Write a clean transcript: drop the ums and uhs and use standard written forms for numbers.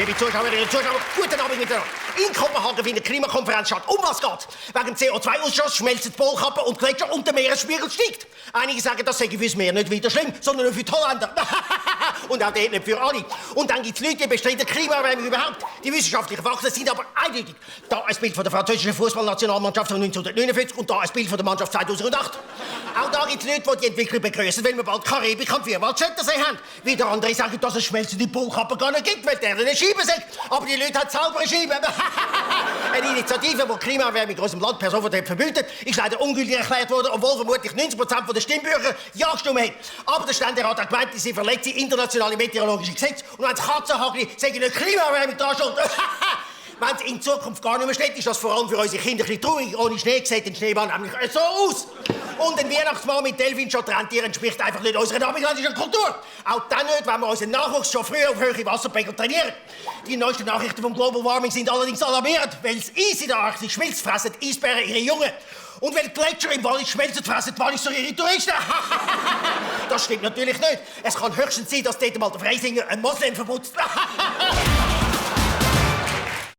Liebe Zuschauerinnen und Zuschauer, guten Abend miteinander. In Kopenhagen findet die Klimakonferenz statt. Um was geht's? Wegen CO2-Ausstoß schmelzen die Polkappen und Gletscher und der Meeresspiegel steigt. Einige sagen, das sei fürs Meer nicht wieder schlimm, sondern nur für die Holländer. Und auch dort nicht für alle. Und dann gibt's Leute, die bestreiten Klimaerwärmung überhaupt. Die wissenschaftlichen Fakten sind aber eindeutig. Da ein Bild von der französischen Fußballnationalmannschaft von 1949 und da ein Bild von der Mannschaft 2008. Auch da gibt's Leute, die die Entwicklung begrüßen, weil wir bald Karibik und Vierwaldschöttersee haben. Wieder andere sagen, dass es schmelzende Polkappen gar nicht gibt, weil der eine Scheibe sagt. Aber die Leute haben selber eine Scheibe. Eine Initiative, die Klimaerwärmung in unserem Land per sofort verbietet, ist leider ungültig erklärt worden, obwohl vermutlich 90% der Stimmbürger Ja gestimmt haben. Aber der Ständerat hat gemeint, sie verletzt internationale meteorologische Gesetze. Und wenn es Katzenhagel sagen nicht Klimaerwärmung da schuld. Wenn es in Zukunft gar nicht mehr steht, ist das vor allem für unsere Kinder ein bisschen traurig. Ohne Schnee sieht der Schneeball nämlich so aus. Und ein Weihnachtsmann mit Delfinschottrentieren entspricht einfach nicht unserer abendländischen Kultur. Auch dann nicht, wenn wir unseren Nachwuchs schon früh auf hohe Wasserpegel trainieren. Die neuesten Nachrichten vom Global Warming sind allerdings alarmierend, weil das Eis in der Arktis schmilzt, fressen die Eisbären ihre Jungen. Und weil die Gletscher im Wallis schmelzen, fressen die Walliser ihre Touristen. Das stimmt natürlich nicht. Es kann höchstens sein, dass dort mal der Freisinger ein Moslem verputzt.